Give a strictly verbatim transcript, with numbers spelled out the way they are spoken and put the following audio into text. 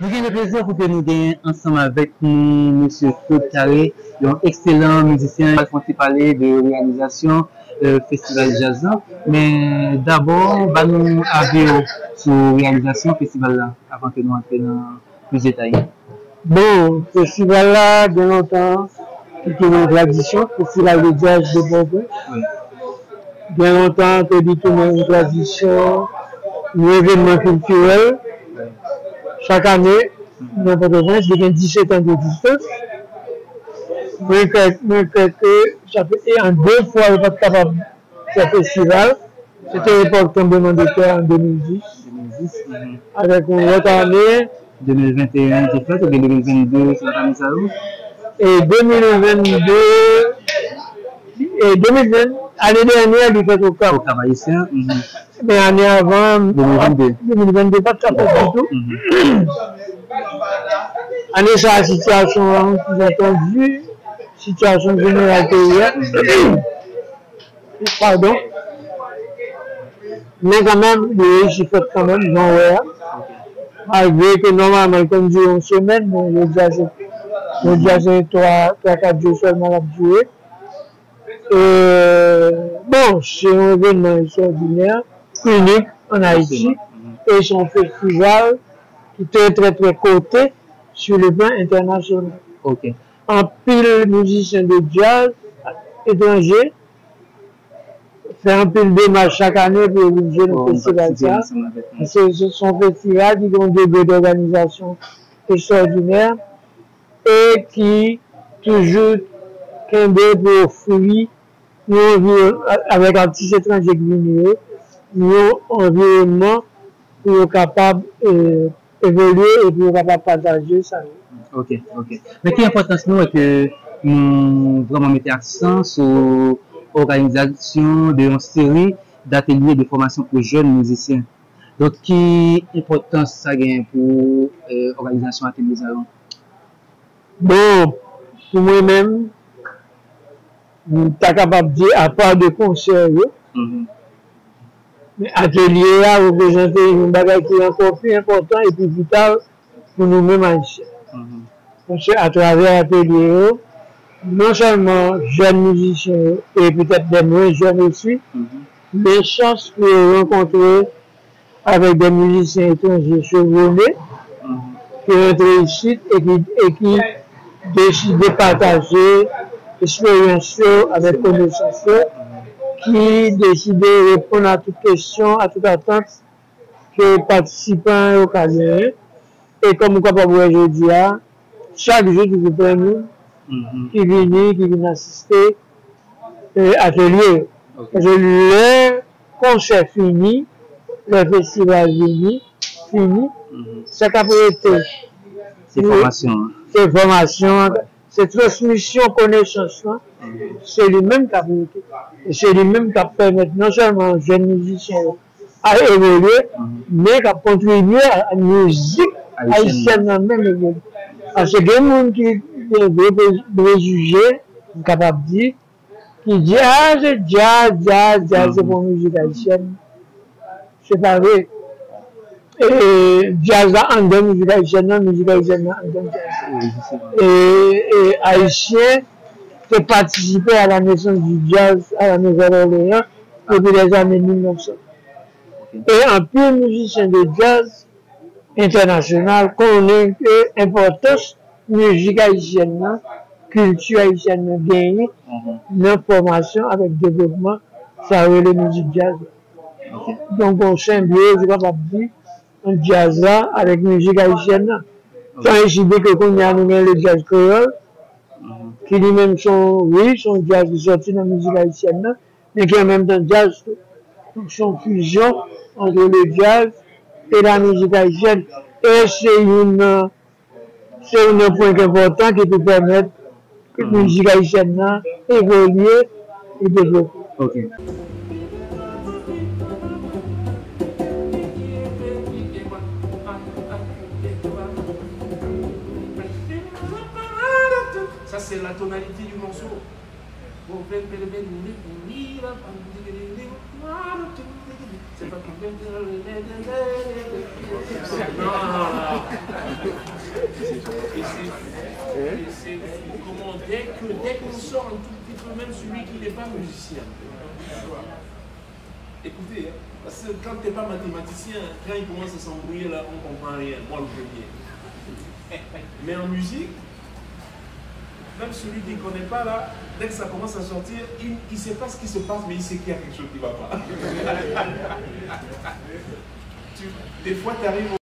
Gen le plezi pou ke nou gen ansanm avèk nou mesye Claude Carré, yon ekselan mizisyen. L ap fè yon ti pale de reyalizasyon, euh, festival djaz la. Men dabò, ba nou avi w sou reyalizasyon festival la avan ke nou antre nan plis detay. Bon, festival la, gen lontan, li te yon tradisyon, festival de djaz de Pòtoprens. Wi. Gen lontan ke li tounen yon tradisyon, yon evènman kiltirèl. Chak ane, nan Pòtoprens, li gen disèt an de egzistans. Mwen kwè, mwen kwè ke sa fè, e an de fwa, yo pa t kapab fè festival. Se te epòk tranblemanntè an de mil dis. De mil dis, mhm. Avèk yon lòt ane. De mil venteyen te fèt, oubyen de mil vennde, se lòt ane sa yo? E de mil vennde, e de mil ven, ane dènyè, li fèt Okap. Okap Ayisyen, mhm. Men ane avan, de mil vennde. De mil vennde pa t ka fèt ditou. Mhm. Ane sa a, sitiyasyon an, sou-antandi, sitiyasyon jeneral peyi a. Mhm. Padon. Men kanmenm, li reyisi fèt kanmenm, jan w wè a. Malgre ke nòmalman, li konn dire yon semèn, men jodi a, se, jodi a, se twa, twa, kat jou sèlman l ap dire. E, bon, se yon evènman ekstraòdinè, inik ann Ayiti, e se yon festival ki trè, trè, trè kote sur le plan entènasyonal. Ok. Anpil mizisyen de djaz etranje fè anpil demach chak ane pou yo vin jwe nan festival sa a. Paske se, se yon festival ki gen yon degre dòganizasyon ekstraòdinè e ki toujou kenbe pou ofri yon anviwòn-, avèk atis etranje ki vini yo, yon anviwònman pou yo kapab, eh, evolye e pou yo kapab pataje sa yo. Ok, ok. Men ki enpòtans nou wè ke nou vrèman mete aksan sou òganizasyon de yon seri datelye de fòmasyon pou jèn mizisyen? Donk, ki enpòtans sa genyen pou, eh, òganizasyon atelye sa yo? Bon, pou mwen menm, m ta kapab di, apa de konsè yo, mhm, men atelye a reprezante yon bagay ki ankò pi enpòtan e pi vital pou nou menm Ayisyen. Mhm. Paske atravè atelye yo, non sèlman jèn mizisyen yo, e petèt dè mwen jèn osi, mhm, gen chans pou yo rankontre avèk de mizisyen etranje chevronnen ki rantre isit e ki, e ki deside pataje eksperyans yo avèk konesans yo, ki deside reponn a tout kesyon, a tout atant ke patisipan yo ka genyen. E kòm ou kapab wè jodi a, chak jou toujou plen moun ki vini, ki vin asiste, eh, atelye yo. Ok. Paske lè konsè fini, lè festival vini, fini, mhm, sa k ap rete, se fòmasyon an. Se fòmasyon an, se transmisyon konesans lan, mhm, se li menm k ap rete. E se li menm k ap pèmèt non sèlman jèn mizisyen yo a evolye, mhm, men k ap kontribye a mizik ayisyèn nan menm evolye. Paske gen moun ki gen vre pre-, prejije, m kapab di, ki di, "Ah, se djaz, djaz, djaz, se pa yon mizik ayisyèn." Se pa vre. E djaz la anndan mizik ayisyèn nan, mizik ayisyèn nan anndan djaz la. E, e Ayisyen te patisipe a la nesans di djaz a la Nouvèl Òleyan depi lèzane mil nèf san. E anpil mizisyen de djaz entènasyonal konnen ke enpòtans mizik ayisyèn nan, kilti ayisyèn nan genyen nan fòmasyon avèk devlopman sa yo rele mizik djaz la. Ok. Donk, gon senbyoz, ou kapab di, ant djaz la avèk mizik ayisyèn nan. Tan e si byen ke kounye a nou gen le djaz kreyòl, ki li menm se yon, wi, se yon djaz ki sòti nan mizik ayisyèn nan, men ki an menm tan djaz tou. Donk, se yon fizyon ant le djaz e la mizik ayisyèn. E se youn nan, se youn nan pwen ki enpòtan ki pou pèmèt ke mizik ayisyèn nan evolye e devlope. Ok. Ça, c'est la tonalité du morceau. C'est pas... Non, non, non. Et c'est, et c'est, comment, dès que, dès qu'on sort un tout petit peu, même celui qui n'est pas musicien, écoutez, hein, parce que quand t'es pas mathématicien, quand il commence à s'embrouiller là, on comprend rien, moi le premier. Mais en musique, même celui qui ne connaît pas là, dès que ça commence à sortir, il ne sait pas ce qui se passe, mais il sait qu'il y a quelque chose qui ne va pas. Tu- des fois, tu arrives